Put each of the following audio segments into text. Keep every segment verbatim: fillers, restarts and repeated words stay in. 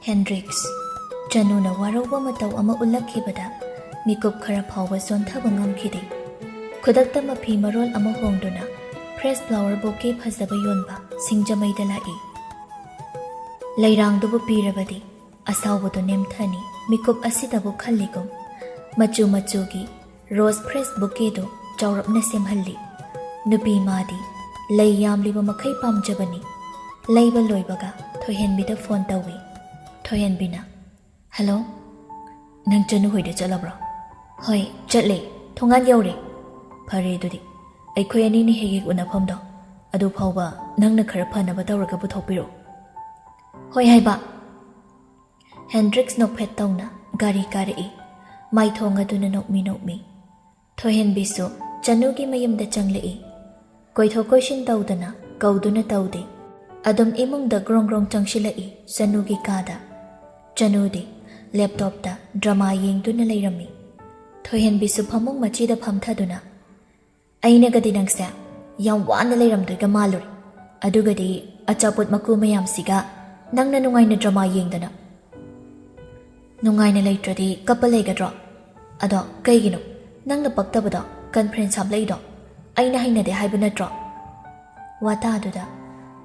ꯍꯦꯟꯗ꯭ꯔꯤꯛꯁ꯫ ꯆꯅꯨꯅ ꯋꯥꯔꯧꯕ ꯃꯇꯧ ꯑꯃ ꯎꯠꯂꯛꯈꯤꯕꯗ ꯃꯤꯀꯨꯞ ꯈꯔ ꯐꯥꯎꯕ ꯆꯣꯟꯊꯕ ꯉꯝꯈꯤꯗꯦ꯫ ꯈꯨꯗꯛꯇ ꯃꯐꯤ ꯃꯔꯣꯜ ꯑꯃ ꯍꯣꯡꯗꯨꯅ fresh flower bouquet ꯐꯖꯕ ꯌꯣꯟꯕ ꯁꯤꯡꯖꯃꯩꯗ ꯂꯥꯛꯏ꯫ ꯂꯩꯔꯥꯡꯗꯨꯕꯨ ꯄꯤꯔꯕꯗꯤ ꯑꯁꯥꯎꯕꯗꯨ ꯅꯦꯝꯊꯅꯤ꯫ ꯃꯤꯀꯨꯞ ꯑꯁꯤꯗꯕꯨ ꯈꯜꯂꯤꯒꯨꯝ ꯃꯆꯨ ꯃꯆꯨꯒꯤ rose fresh bouquetꯗꯨ ꯆꯥꯎꯔꯞꯅ ꯁꯦꯝꯍꯜꯂꯤ꯫ ꯅꯨꯄꯤ ꯃꯥꯗꯤ ꯂꯩ ꯌꯥꯝꯂꯤꯕ ꯃꯈꯩ ꯄꯥꯝꯖꯕꯅꯤ꯫ ꯂꯩꯕ ꯂꯣꯏꯕꯒ ꯊꯣꯏꯍꯦꯟꯕꯤꯗ phone ꯇꯧꯏ꯫ ꯊꯣꯏꯍꯦꯟꯕꯤꯅ, "Hello, ꯅꯪ ꯆꯅꯨ ꯍꯣꯏꯗ ꯆꯠꯂꯕ꯭ꯔꯣ?" "ꯍꯣꯏ, ꯆꯠꯂꯦ꯫ ꯊꯣꯡꯒꯥꯟ ꯌꯧꯔꯦ꯫" "ꯐꯔꯦ ꯑꯗꯨꯗꯤ, ꯑꯩꯈꯣꯏ ꯑꯅꯤꯅ ꯍꯦꯛ ꯍꯦꯛ ꯎꯅꯐꯝꯗꯣ ꯑꯗꯨ ꯐꯥꯎꯕ ꯅꯪꯅ ꯈꯔ ꯐꯅꯕ ꯇꯧꯔꯒ ꯄꯨꯊꯣꯛꯄꯤꯔꯣ꯫" "ꯍꯣꯏ ꯍꯥꯏꯕ꯫" ꯍꯦꯟꯗ꯭ꯔꯤꯛꯁ ꯅꯣꯛꯐꯦꯠ ꯇꯧꯅ ꯒꯥꯔꯤ ꯀꯥꯔꯛꯏ꯫ ꯃꯥꯏꯊꯣꯡ ꯑꯗꯨꯅ ꯅꯣꯛꯃꯤ ꯅꯣꯛꯃꯤ꯫ ꯊꯣꯏꯍꯦꯟꯕꯤꯁꯨ ꯆꯅꯨꯒꯤ ꯃꯌꯨꯝꯗ ꯆꯪꯂꯛꯏ꯫ ꯀꯣꯏꯊꯣꯛ ꯀꯣꯏꯁꯤꯟ ꯇꯧꯗꯅ ꯀꯧꯗꯨꯅ ꯇꯧꯗꯦ꯫ ꯑꯗꯨꯝ ꯏꯃꯨꯡꯗ ꯒ꯭ꯔꯣꯡ ꯒ꯭ꯔꯣꯡ ꯆꯪꯁꯤꯜꯂꯛꯏ ꯆꯅꯨꯒꯤ ꯀꯥꯗ꯫ ꯆꯅꯨꯗꯤ laptopꯇ drama ꯌꯦꯡꯗꯨꯅ ꯂꯩꯔꯝꯃꯤ꯫ ꯊꯣꯏꯍꯦꯟꯕꯤꯁꯨ ꯐꯃꯨꯡ ꯃꯆꯤꯗ ꯐꯝꯊꯗꯨꯅ, "ꯑꯩꯅꯒꯗꯤ ꯅꯪꯁꯦ ꯌꯥꯝ ꯋꯥꯅ ꯂꯩꯔꯝꯗꯣꯏꯒ ꯃꯥꯜꯂꯨꯔꯦ꯫ ꯑꯗꯨꯒꯗꯤ ꯑꯆꯥꯄꯣꯠ ꯃꯀꯨ ꯃꯌꯥꯝꯁꯤꯒ ꯅꯪꯅ ꯅꯨꯡꯉꯥꯏꯅ drama ꯌꯦꯡꯗꯅ꯫ ꯅꯨꯡꯉꯥꯏꯅ ꯂꯩꯇ꯭ꯔꯗꯤ ꯀꯞꯄ ꯂꯩꯒꯗ꯭ꯔꯣ? ꯑꯗꯣ ꯀꯩꯒꯤꯅꯣ ꯅꯪꯅ ꯄꯛꯇꯕꯗꯣ conference ꯍꯥꯞꯂꯛꯏꯗꯣ? ꯑꯩꯅ ꯍꯩꯅꯗꯦ ꯍꯥꯏꯕ ꯅꯠꯇ꯭ꯔꯣ?" ꯋꯥꯇꯥꯗꯨꯗ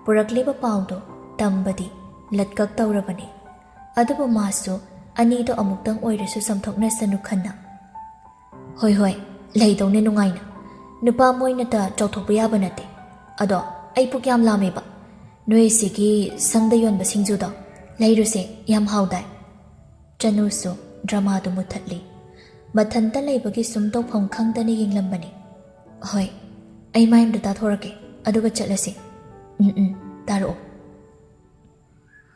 ꯄꯨꯔꯛꯂꯤꯕ ꯄꯥꯎꯗꯣ ꯇꯝꯕꯗꯤ ꯂꯠꯀꯛ ꯇꯧꯔꯕꯅꯤ꯫ ꯑꯗꯨꯕꯨ ꯃꯥꯁꯨ ꯑꯅꯤꯗꯣ ꯑꯃꯨꯛꯇꯪ ꯑꯣꯏꯔꯁꯨ ꯆꯥꯝꯊꯣꯛꯅꯁꯅꯨ ꯈꯟꯅ, "ꯍꯣꯏ, ꯍꯣꯏ, ꯂꯩꯗꯧꯅꯦ ꯅꯨꯡꯉꯥꯏꯅ꯫ ꯅꯨꯄꯥ ꯃꯣꯏꯅꯇ ꯆꯥꯎꯊꯣꯛꯄ ꯌꯥꯕ ꯅꯠꯇꯦ꯫ ꯑꯗꯣ ꯑꯩ ꯄꯨꯛ ꯌꯥꯝ ꯂꯥꯝꯃꯦꯕ꯫ ꯅꯣꯏ ꯁꯤꯒꯤ ꯁꯪꯗ ꯌꯣꯟꯕ ꯁꯤꯡꯖꯨꯗꯣ ꯂꯩꯔꯨꯁꯦ, ꯌꯥꯝ ꯍꯥꯎꯗꯥꯏ꯫" ꯆꯅꯨꯁꯨ dramaꯗꯨ ꯃꯨꯠꯊꯠꯂꯤ꯫ ꯃꯊꯟꯇ ꯂꯩꯕꯒꯤ ꯁꯨꯝ ꯇꯧꯐꯝ ꯈꯪꯗꯅ ꯌꯦꯡꯂꯝꯕꯅꯤ꯫ "ꯍꯣꯏ, ꯑꯩ ꯃꯥꯏ ꯑꯝꯇ ꯇꯥꯊꯣꯔꯛꯀꯦ, ꯑꯗꯨꯒ ꯆꯠꯂꯁꯤ꯫" "ꯎꯝ, ꯎꯝ, ꯇꯥꯔꯛꯑꯣ꯫"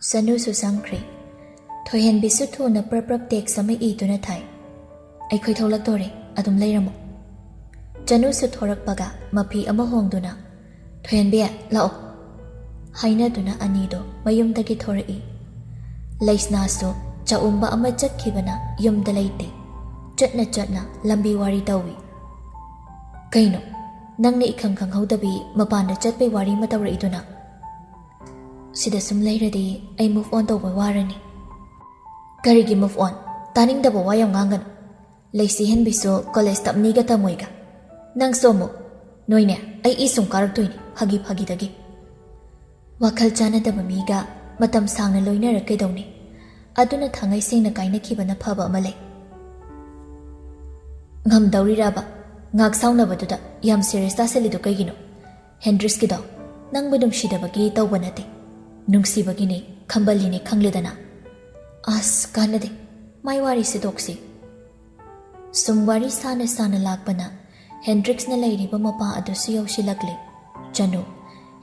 ꯆꯅꯨꯁꯨ ꯆꯪꯈ꯭ꯔꯦ꯫ ꯊꯣꯏꯍꯦꯟꯕꯤꯁꯨ ꯊꯨꯅ ꯄ꯭ꯔꯞ ꯄ꯭ꯔꯞ text ꯑꯃ ꯏꯗꯨꯅ ꯊꯥꯏ, "ꯑꯩꯈꯣꯏ ꯊꯣꯛꯂꯛꯇꯣꯔꯦ, ꯑꯗꯨꯝ ꯂꯩꯔꯝꯃꯣ꯫" ꯆꯅꯨꯁꯨ ꯊꯣꯔꯛꯄꯒ ꯃꯐꯤ ꯑꯃ ꯍꯣꯡꯗꯨꯅ, "ꯊꯣꯏꯍꯦꯟꯕꯤ, ꯂꯥꯛꯑꯣ" ꯍꯥꯏꯅꯗꯨꯅ ꯑꯅꯤꯗꯣ ꯃꯌꯨꯝꯗꯒꯤ ꯊꯣꯔꯛꯏ꯫ ꯂꯩꯁꯅꯥꯁꯨ ꯆꯥꯛꯎꯝꯕ ꯑꯃ ꯆꯠꯈꯤꯕꯅ ꯌꯨꯝꯗ ꯂꯩꯇꯦ꯫ ꯆꯠꯅ ꯆꯠꯅ ꯂꯝꯕꯤ ꯋꯥꯔꯤ ꯇꯧꯏ꯫ "ꯀꯩꯅꯣ, ꯅꯪꯅ ꯏꯈꯪ ꯈꯪꯍꯧꯗꯕꯤ ꯃꯄꯥꯟꯗ ꯆꯠꯄꯩ ꯋꯥꯔꯤ ꯑꯃ ꯇꯧꯔꯛꯏꯗꯨꯅ?" "ꯁꯤꯗ ꯁꯨꯝ ꯂꯩꯔꯗꯤ ꯑꯩ move on ꯇꯧꯕ ꯋꯥꯔꯅꯤ꯫ "ꯀꯔꯤꯒꯤ move on? ꯇꯥꯅꯤꯡꯗꯕ ꯋꯥ ꯌꯥꯝ ꯉꯥꯡꯒꯅꯨ꯫ ꯂꯩꯁꯤ ꯍꯦꯟꯕꯤꯁꯨ ꯀꯣꯂꯦꯖ ꯇꯞꯅꯤꯒ ꯇꯝꯃꯣꯏꯒ꯫ ꯅꯪꯁꯨ ꯑꯃꯨꯛ꯫ ꯅꯣꯏꯅꯦ, ꯑꯩ ꯏ ꯁꯨꯝ ꯀꯥꯔꯛꯇꯣꯏꯅꯤ, ꯐꯥꯒꯤ ꯐꯥꯒꯤꯗꯒꯤ꯫ ꯋꯥꯈꯜ ꯆꯥꯟꯅꯗꯕ ꯃꯤꯒ ꯃꯇꯝ ꯁꯥꯡꯅ ꯂꯣꯏꯅꯔ ꯀꯩꯗꯧꯅꯤ? ꯑꯗꯨꯅ ꯊꯥꯡꯉꯩ ꯁꯦꯡꯅ ꯀꯥꯏꯅꯈꯤꯕꯅ ꯐꯕ ꯑꯃ ꯂꯩ꯫ ꯉꯝꯗꯧꯔꯤꯔꯕ? ꯉꯥꯛ ꯁꯥꯎꯅꯕꯗꯨꯗ ꯌꯥꯝ serious ꯇꯥꯁꯜꯂꯤꯗꯣ ꯀꯩꯒꯤꯅꯣ? ꯍꯦꯟꯗ꯭ꯔꯤꯛꯁꯀꯤꯗꯣ ꯅꯪꯕꯨ ꯅꯨꯡꯁꯤꯗꯕꯒꯤ ꯇꯧꯕ ꯅꯠꯇꯦ꯫ ꯅꯨꯡꯁꯤꯕꯒꯤꯅꯤ, ꯈꯝꯕꯜꯂꯤꯅꯤ ꯈꯪꯂꯦꯗꯅ꯫ ꯑꯁ, ꯀꯥꯟꯅꯗꯦ꯫ ꯃꯥꯏ ꯋꯥꯔꯤꯁꯦ ꯇꯣꯛꯁꯤ꯫ ꯁꯨꯝ ꯋꯥꯔꯤ ꯁꯥꯅ ꯁꯥꯅ ꯂꯥꯛꯄꯅ ꯍꯦꯟꯗ꯭ꯔꯤꯛꯁꯅ ꯂꯩꯔꯤꯕ ꯃꯄꯥ ꯑꯗꯨꯁꯨ ꯌꯧꯁꯤꯜꯂꯛꯂꯦ꯫ ꯆꯅꯨ,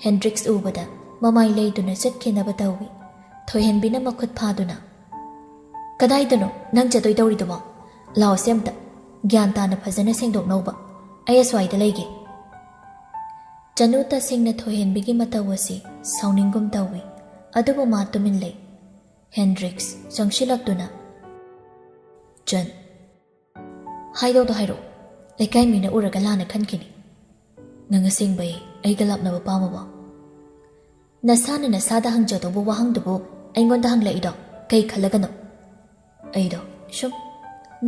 ꯍꯦꯟꯗ꯭ꯔꯤꯛꯁ ꯎꯕꯗ ꯃꯃꯥꯏ ꯂꯩꯗꯨꯅ ꯆꯠꯈꯤꯅꯕ ꯇꯧꯏ꯫ ꯊꯣꯏꯍꯦꯟꯕꯤꯅ ꯃꯈꯨꯠ ꯐꯥꯗꯨꯅ, "ꯀꯗꯥꯏꯗꯅꯣ ꯅꯪ ꯆꯠꯇꯣꯏ ꯇꯧꯔꯤꯗꯨꯕꯣ? ꯂꯥꯛꯑꯣꯁꯦ ꯑꯝꯇ꯫ ꯒ꯭ꯌꯥꯟ ꯇꯥꯅ ꯐꯖꯅ ꯁꯦꯡꯗꯣꯛꯅꯧꯕ꯫ ꯑꯩ ꯑꯁ꯭ꯋꯥꯏꯗ ꯂꯩꯒꯦ꯫" ꯆꯅꯨ ꯇꯁꯦꯡꯅ ꯊꯣꯏꯍꯦꯟꯕꯤꯒꯤ ꯃꯇꯧ ꯑꯁꯤ ꯁꯥꯎꯅꯤꯡꯒꯨꯝ ꯇꯧꯏ, ꯑꯗꯨꯕꯨ ꯃꯥ ꯇꯨꯃꯤꯟ ꯂꯩ꯫ ꯍꯦꯟꯗ꯭ꯔꯤꯛꯁ ꯆꯪꯁꯤꯜꯂꯛꯇꯨꯅ, "ꯆꯟ, ꯍꯥꯏꯗꯧꯗꯣ ꯍꯥꯏꯔꯛꯑꯣ꯫ ꯂꯩꯀꯥꯏ ꯃꯤꯅ ꯎꯔꯒ ꯂꯥꯟꯅ ꯈꯟꯈꯤꯅꯤ꯫ ꯅꯪ ꯑꯁꯦꯡꯕꯩ ꯑꯩꯒ ꯂꯥꯞꯅꯕ ꯄꯥꯝꯃꯕꯣ? ꯅꯁꯥꯅ ꯅꯁꯥꯗ ꯍꯪꯖꯗꯧꯕ ꯋꯥꯍꯪꯗꯨꯕꯨ ꯑꯩꯉꯣꯟꯗ ꯍꯪꯂꯛꯏꯗꯣ ꯀꯩ ꯈꯜꯂꯒꯅꯣ?" "ꯑꯩꯗꯣ ꯁꯨꯝ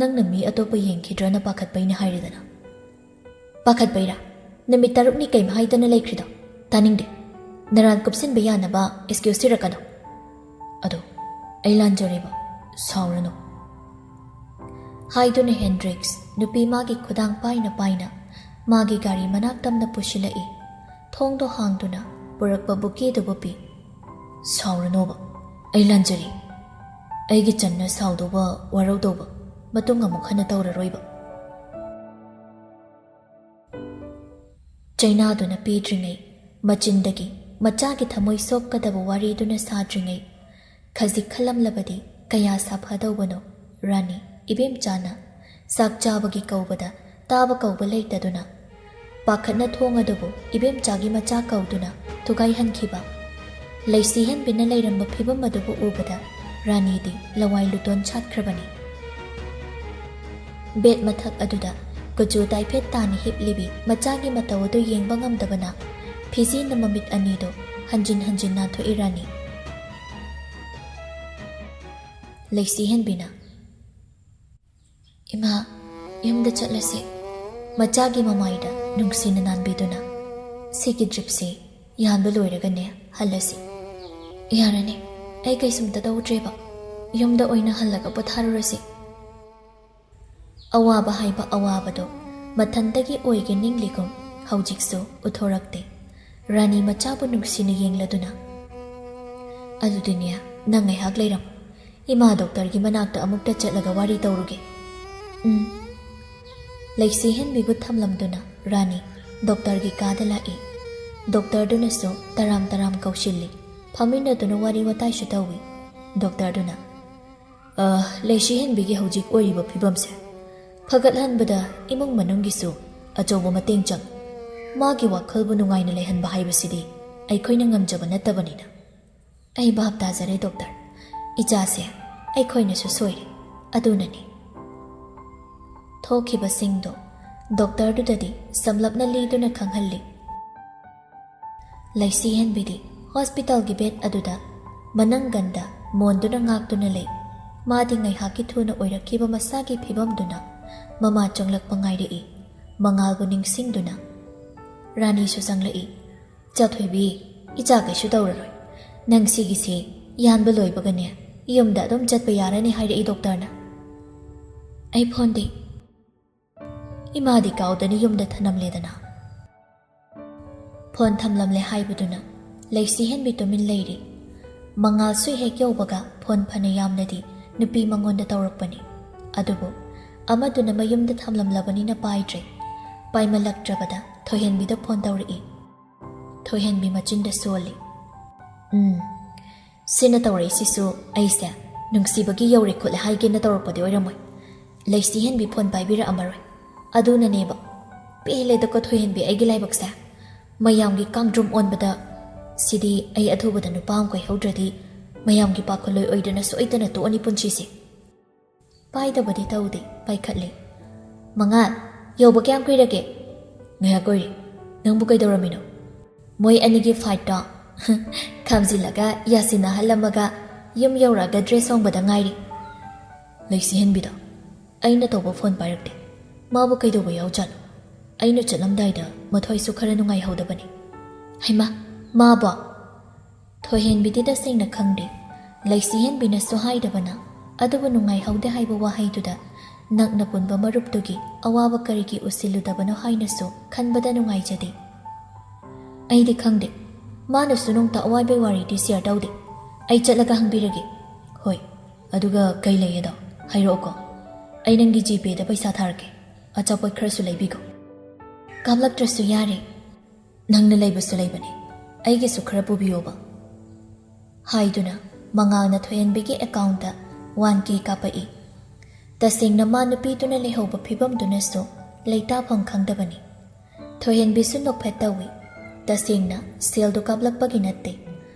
ꯅꯪꯅ ꯃꯤ ꯑꯇꯣꯞꯄ ꯌꯦꯡꯈꯤꯗ꯭ꯔꯅ ꯄꯥꯈꯠꯄꯩꯅꯦ ꯍꯥꯏꯔꯦꯗꯅ꯫" "ꯄꯥꯈꯠꯄꯩꯔꯥ? ꯅꯨꯃꯤꯠ ꯇꯔꯨꯛꯅꯤ ꯀꯩꯝ ꯍꯥꯏꯗꯅ ꯂꯩꯈ꯭ꯔꯤꯗꯣ? ꯇꯥꯅꯤꯡꯗꯦ꯫ ꯅꯔꯥꯟ ꯀꯨꯞꯁꯤꯟꯕ ꯌꯥꯅꯕ excuse ꯊꯤꯔꯛꯀꯅꯣ꯫" "ꯑꯗꯣ ꯑꯩ ꯂꯥꯟꯖꯔꯦꯕ, ꯁꯥꯎꯔꯅꯨ꯫" ꯍꯥꯏꯗꯨꯅ ꯍꯦꯟꯗ꯭ꯔꯤꯛꯁ ꯅꯨꯄꯤ ꯃꯥꯒꯤ ꯈꯨꯗꯥꯡ ꯄꯥꯏꯅ ꯄꯥꯏꯅ ꯃꯥꯒꯤ ꯒꯥꯔꯤ ꯃꯅꯥꯛ ꯇꯝꯅ ꯄꯨꯁꯤꯜꯂꯛꯏ꯫ ꯊꯣꯡꯗꯣ ꯍꯥꯡꯗꯨꯅ ꯄꯨꯔꯛꯄ ꯕꯨꯀꯦꯗꯨꯕꯨ ꯄꯤ꯫ "ꯁꯥꯎꯔꯅꯣꯕ, ꯑꯩ ꯂꯥꯟꯖꯔꯦ꯫ ꯑꯩꯒꯤ ꯆꯟꯅ ꯁꯥꯎꯗꯧꯕ, ꯋꯥꯔꯧꯗꯧꯕ ꯃꯇꯨꯡ ꯑꯃꯨꯛ ꯍꯟꯅ ꯇꯧꯔꯔꯣꯏꯕ꯫" ꯆꯩꯅꯥꯗꯨꯅ ꯄꯤꯗ꯭ꯔꯤꯉꯩ, ꯃꯆꯤꯟꯗꯒꯤ ꯃꯆꯥꯒꯤ ꯊꯃꯣꯏ ꯁꯣꯛꯀꯗꯕ ꯋꯥꯔꯤꯗꯨꯅ ꯁꯥꯗ꯭ꯔꯤꯉꯩ, ꯈꯖꯤꯛ ꯈꯜꯂꯝꯂꯕꯗꯤ ꯀꯌꯥ ꯁꯥꯐꯗꯧꯕꯅꯣ꯫ ꯔꯥꯅꯤ ꯏꯕꯦꯝꯆꯥꯅ ꯆꯥꯛ ꯆꯥꯕꯒꯤ ꯀꯧꯕꯗ ꯇꯥꯕ ꯀꯧꯕ ꯂꯩꯇꯗꯨꯅ ꯄꯥꯈꯠꯅ ꯊꯣꯡ ꯑꯗꯨꯕꯨ ꯏꯕꯦꯝꯆꯥꯒꯤ ꯃꯆꯥ ꯀꯧꯗꯨꯅ ꯊꯨꯒꯥꯏꯍꯟꯈꯤꯕ꯫ ꯂꯩꯁꯤ ꯍꯦꯟꯕꯤꯅ ꯂꯩꯔꯝꯕ ꯐꯤꯕꯝ ꯑꯗꯨꯕꯨ ꯎꯕꯗ ꯔꯥꯅꯤꯗꯤ ꯂꯋꯥꯏ ꯂꯨꯇꯣꯟ ꯁꯥꯠꯈ꯭ꯔꯕꯅꯤ꯫ ꯕꯦꯗ ꯃꯊꯛ ꯑꯗꯨꯗ ꯀꯨꯆꯨ ꯇꯥꯏꯐꯦꯠ ꯇꯥꯅ ꯍꯤꯞꯂꯤꯕꯤ ꯃꯆꯥꯒꯤ ꯃꯇꯧ ꯑꯗꯨ ꯌꯦꯡꯕ ꯉꯝꯗꯕꯅ ꯐꯤꯖꯤꯟꯅ ꯃꯃꯤꯠ ꯑꯅꯤꯗꯨ ꯍꯟꯖꯤꯟ ꯍꯟꯖꯤꯟ ꯅꯥꯟꯊꯣꯛꯏ ꯔꯥꯅꯤ꯫ ꯂꯩꯁꯤ ꯍꯦꯟꯕꯤꯅ, "ꯏꯃꯥ, ꯌꯨꯝꯗ ꯆꯠꯂꯁꯤ꯫" ꯃꯆꯥꯒꯤ ꯃꯃꯥꯏꯗ ꯅꯨꯡꯁꯤꯅ ꯅꯥꯟꯕꯤꯗꯨꯅ, "ꯁꯤꯒꯤ ꯗ꯭ꯔꯤꯞꯁꯤ ꯌꯥꯟꯕ ꯂꯣꯏꯔꯒꯅꯦ ꯍꯜꯂꯁꯤ꯫" "ꯌꯥꯔꯅꯤ, ꯑꯩ ꯀꯩꯁꯨꯝꯇ ꯇꯧꯗ꯭ꯔꯦꯕ꯫ ꯌꯨꯝꯗ ꯑꯣꯏꯅ ꯍꯜꯂꯒ ꯄꯣꯊꯥꯔꯨꯔꯁꯤ꯫" ꯑꯋꯥꯕ ꯍꯥꯏꯕ ꯑꯋꯥꯕꯗꯣ ꯃꯊꯟꯇꯒꯤ ꯑꯣꯏꯒꯦ ꯅꯤꯡꯂꯤꯒꯨꯝ ꯍꯧꯖꯤꯛꯁꯨ ꯎꯠꯊꯣꯔꯛꯇꯦ꯫ ꯔꯥꯅꯤ ꯃꯆꯥꯕꯨ ꯅꯨꯡꯁꯤꯅ ꯌꯦꯡꯂꯗꯨꯅ, "ꯑꯗꯨꯗꯤꯅꯦ, ꯅꯪ ꯉꯥꯏꯍꯥꯛ ꯂꯩꯔꯝꯃꯨ꯫ ꯏꯃꯥ ꯗꯣꯛꯇꯔꯒꯤ ꯃꯅꯥꯛꯇ ꯑꯃꯨꯛꯇ ꯆꯠꯂꯒ ꯋꯥꯔꯤ ꯇꯧꯔꯨꯒꯦ꯫" "ꯎꯝ꯫" ꯂꯩꯁꯤ ꯍꯦꯟꯕꯤꯕꯨ ꯊꯝꯂꯝꯗꯨꯅ ꯔꯥꯅꯤ ꯗꯣꯛꯇꯔꯒꯤ ꯀꯥꯗ ꯂꯥꯛꯏ꯫ ꯗꯣꯛꯇꯔꯗꯨꯅꯁꯨ ꯇꯔꯥꯝ ꯇꯔꯥꯝ ꯀꯧꯁꯤꯜꯂꯤ꯫ ꯐꯝꯃꯤꯟꯅꯗꯨꯅ ꯋꯥꯔꯤ ꯋꯥꯇꯥꯏꯁꯨ ꯇꯧꯏ꯫ ꯗꯣꯛꯇꯔꯗꯨꯅ, "ꯑ, ꯂꯩꯁꯤ ꯍꯦꯟꯕꯤꯒꯤ ꯍꯧꯖꯤꯛ ꯑꯣꯏꯔꯤꯕ ꯐꯤꯕꯝꯁꯦ ꯐꯒꯠꯍꯟꯕꯗ ꯏꯃꯨꯡ ꯃꯅꯨꯡꯒꯤꯁꯨ ꯑꯆꯧꯕ ꯃꯇꯦꯡ ꯆꯪ꯫ ꯃꯥꯒꯤ ꯋꯥꯈꯜꯕꯨ ꯅꯨꯡꯉꯥꯏꯅ ꯂꯩꯍꯟꯕ ꯍꯥꯏꯕꯁꯤꯗꯤ ꯑꯩꯈꯣꯏꯅ ꯉꯝꯖꯕ ꯅꯠꯇꯕꯅꯤꯅ꯫" "ꯑꯩ ꯚꯥꯞ ꯇꯥꯖꯔꯦ ꯗꯣꯛꯇꯔ꯫ ꯏꯆꯥꯁꯦ ꯑꯩꯈꯣꯏꯅꯁꯨ ꯁꯣꯏꯔꯦ, ꯑꯗꯨꯅꯅꯤ꯫" ꯊꯣꯛꯈꯤꯕꯁꯤꯡꯗꯣ ꯗꯣꯛꯇꯔꯗꯨꯗꯗꯤ ꯁꯝꯂꯞꯅ ꯂꯤꯗꯨꯅ ꯈꯪꯍꯜꯂꯤ꯫ ꯂꯩꯁꯤ ꯍꯦꯟꯕꯤꯗꯤ ꯍꯣꯁꯄꯤꯇꯥꯜꯒꯤ ꯕꯦꯗ ꯑꯗꯨꯗ ꯃꯅꯪꯒꯟꯗ ꯃꯣꯟꯗꯨꯅ ꯉꯥꯛꯇꯨꯅ ꯂꯩ꯫ ꯃꯥꯗꯤ ꯉꯥꯏꯍꯥꯛꯀꯤ ꯊꯨꯅ ꯑꯣꯏꯔꯛꯈꯤꯕ ꯃꯁꯥꯒꯤ ꯐꯤꯕꯝꯗꯨꯅ ꯃꯃꯥ ꯆꯪꯂꯛꯄ ꯉꯥꯏꯔꯛꯏ꯫ ꯃꯉꯥꯜꯕꯨ ꯅꯤꯡꯁꯤꯡꯗꯨꯅ ꯔꯥꯅꯤꯁꯨ ꯆꯪꯂꯛꯏ꯫ "ꯆꯥꯊꯣꯏꯕꯤ, ꯏꯆꯥ ꯀꯩꯁꯨ ꯇꯧꯔꯔꯣꯏ꯫ ꯅꯪ ꯁꯤꯒꯤꯁꯤ ꯌꯥꯟꯕ ꯂꯣꯏꯕꯒꯅꯦ ꯌꯨꯝꯗ ꯑꯗꯨꯝ ꯆꯠꯄ ꯌꯥꯔꯅꯤ ꯍꯥꯏꯔꯛꯏ ꯗꯣꯛꯇꯔꯅ꯫" "ꯑꯩ ꯐꯣꯟꯗꯤ?" "ꯏꯃꯥꯗꯤ ꯀꯥꯎꯗꯅ ꯌꯨꯝꯗ ꯊꯅꯝꯂꯦꯗꯅ꯫" ꯐꯣꯟ ꯊꯝꯂꯝꯂꯦ ꯍꯥꯏꯕꯗꯨꯅ ꯂꯩꯁꯤ ꯍꯦꯟꯕꯤ ꯇꯨꯃꯤꯟ ꯂꯩꯔꯤ꯫ ꯃꯉꯥꯜꯁꯨ ꯍꯦꯛ ꯌꯧꯕꯒ ꯐꯣꯟ ꯐꯅ ꯌꯥꯝꯅꯗꯤ ꯅꯨꯄꯤ ꯃꯉꯣꯟꯗ ꯇꯧꯔꯛꯄꯅꯤ꯫ ꯑꯗꯨꯕꯨ ꯑꯃꯗꯨꯅ ꯃꯌꯨꯝꯗ ꯊꯝꯂꯝꯂꯕꯅꯤꯅ ꯄꯥꯏꯗ꯭ꯔꯦ꯫ ꯄꯥꯏꯃꯜꯂꯛꯇ꯭ꯔꯕꯗ ꯊꯣꯏꯍꯦꯟꯕꯤꯗ ꯐꯣꯟ ꯇꯧꯔꯛꯏ꯫ ꯊꯣꯏꯍꯦꯟꯕꯤ ꯃꯆꯤꯟꯗ ꯁꯣꯜꯂꯤ꯫ "ꯎꯝ, ꯁꯤꯅ ꯇꯧꯔꯛꯏꯁꯤꯁꯨ ꯑꯩꯁꯦ ꯅꯨꯡꯁꯤꯕꯒꯤ ꯌꯧꯔꯦ ꯈꯣꯠꯂꯦ ꯍꯥꯏꯒꯦꯅ ꯇꯧꯔꯛꯄꯗꯤ ꯑꯣꯏꯔꯝꯃꯣꯏ꯫ ꯂꯩꯁꯤ ꯍꯦꯟꯕꯤ ꯐꯣꯟ ꯄꯥꯏꯕꯤꯔꯛꯑꯝꯃꯔꯣꯏ꯫ ꯑꯗꯨꯅꯅꯦꯕ꯫ ꯄꯦꯜꯂꯦꯗꯀꯣ ꯊꯣꯏꯍꯦꯟꯕꯤ ꯑꯩꯒꯤ ꯂꯥꯏꯕꯛꯁꯦ꯫ ꯃꯌꯥꯝꯒꯤ ꯀꯥꯡꯗ꯭ꯔꯨꯝ ꯑꯣꯟꯕꯗ ꯁꯤꯗꯤ ꯑꯩ ꯑꯊꯨꯕꯗ ꯅꯨꯄꯥ ꯑꯃ ꯀꯣꯏꯍꯧꯗ꯭ꯔꯗꯤ ꯃꯌꯥꯝꯒꯤ ꯄꯥꯈꯣꯜꯂꯣꯏ ꯑꯣꯏꯗꯅ ꯁꯣꯏꯗꯅ ꯇꯣꯛꯑꯅꯤ ꯄꯨꯟꯁꯤꯁꯦ꯫" ꯄꯥꯏꯗꯕꯗꯤ ꯇꯧꯗꯦ, ꯄꯥꯏꯈꯠꯂꯦ꯫ "ꯃꯉꯥꯜ, ꯌꯧꯕ ꯀꯌꯥꯝ ꯀꯨꯏꯔꯒꯦ?" "ꯉꯥꯏꯍꯥꯛ ꯑꯣꯏꯔꯦ꯫ ꯅꯪꯕꯨ ꯀꯩꯗꯧꯔꯝꯃꯤꯅꯣ?" "ꯃꯣꯏ ꯑꯅꯤꯒꯤ ꯐꯥꯏꯠꯇꯣ ꯈꯥꯝꯖꯤꯜꯂꯒ ꯌꯥꯁꯤꯟꯅꯍꯜꯂꯝꯃꯒ ꯌꯨꯝ ꯌꯧꯔꯛꯑꯒ ꯗ꯭ꯔꯦꯁ ꯍꯣꯡꯕꯗ ꯉꯥꯏꯔꯤ꯫ ꯂꯩꯁꯤꯍꯟꯕꯤꯗꯣ ꯑꯩꯅ ꯇꯧꯕ ꯐꯣꯟ ꯄꯥꯏꯔꯛꯇꯦ꯫ ꯃꯥꯕꯨ ꯀꯩꯗꯧꯕ ꯌꯥꯎꯖꯥꯠꯅꯣ? ꯑꯩꯅ ꯆꯠꯂꯝꯗꯥꯏꯗ ꯃꯊꯣꯏꯁꯨ ꯈꯔ ꯅꯨꯡꯉꯥꯏꯍꯧꯗꯕꯅꯤ꯫ ꯍꯩꯃꯥ, ꯃꯥꯕꯣ? ꯊꯣꯏꯍꯦꯟꯕꯤꯗꯤ ꯇꯁꯦꯡꯅ ꯈꯪꯗꯦ꯫ ꯂꯩꯁꯤꯍꯦꯟꯕꯤꯅꯁꯨ ꯍꯥꯏꯗꯕꯅ, ꯑꯗꯨꯕꯨ ꯅꯨꯡꯉꯥꯏꯍꯧꯗꯦ ꯍꯥꯏꯕ ꯋꯥꯍꯩꯗꯨꯗ ꯅꯛꯅ ꯄꯨꯟꯕ ꯃꯔꯨꯞꯇꯨꯒꯤ ꯑꯋꯥꯕ ꯀꯔꯤꯒꯤ ꯎꯁꯤꯜꯂꯨꯗꯕꯅꯣ ꯍꯥꯏꯅꯁꯨ ꯈꯟꯕꯗ ꯅꯨꯡꯉꯥꯏꯖꯗꯦ꯫ ꯑꯩꯗꯤ ꯈꯪꯗꯦ꯫ ꯃꯥꯅꯁꯨ ꯅꯣꯡꯇ ꯑꯋꯥꯕꯩ ꯋꯥꯔꯤꯗꯤ ꯁꯤꯌꯔ ꯇꯧꯗꯦ꯫ ꯑꯩ ꯆꯠꯂꯒ ꯍꯪꯕꯤꯔꯒꯦ꯫ ꯍꯣꯏ, ꯑꯗꯨꯒ ꯀꯩ ꯂꯩꯌꯦꯗꯣ ꯍꯥꯏꯔꯛꯑꯣꯀꯣ꯫ ꯑꯩ ꯅꯪꯒꯤ ꯖꯤꯄꯦꯗ ꯄꯩꯁꯥ ꯊꯥꯔꯛꯀꯦ꯫ ꯑꯆꯥꯄꯣꯠ ꯈꯔꯁꯨ ꯂꯩꯕꯤꯒꯣ꯫ ꯀꯥꯞꯂꯛꯇ꯭ꯔꯁꯨ ꯌꯥꯔꯦ꯫ ꯅꯪꯅ ꯂꯩꯕꯁꯨ ꯂꯩꯕꯅꯦ꯫ ꯑꯩꯒꯤꯁꯨ ꯈꯔ ꯄꯨꯕꯤꯌꯣꯕ꯫ ꯍꯥꯏꯗꯨꯅ ꯃꯉꯥꯜꯅ ꯊꯣꯏꯍꯦꯟꯕꯤꯒꯤ ꯑꯦꯀꯥꯎꯟꯇ ꯋꯥꯟ ꯀꯦ ꯀꯥꯞꯄꯛꯏ꯫ ꯇꯁꯦꯡꯅ ꯃꯥ ꯅꯨꯄꯤꯗꯨꯅ ꯂꯩꯍꯧꯕ ꯐꯤꯕꯝꯗꯨꯅꯁꯨ ꯂꯩꯇꯥꯐꯝ ꯈꯪꯗꯕꯅꯤ꯫ ꯊꯣꯏꯍꯦꯟꯕꯤꯁꯨ ꯅꯣꯛꯐꯦꯠ ꯇꯧꯏ꯫ ꯇꯁꯦꯡꯅ ꯁꯦꯜꯗꯨ ꯀꯥꯞꯂꯛꯄꯒꯤ ꯅꯠꯇꯦ꯫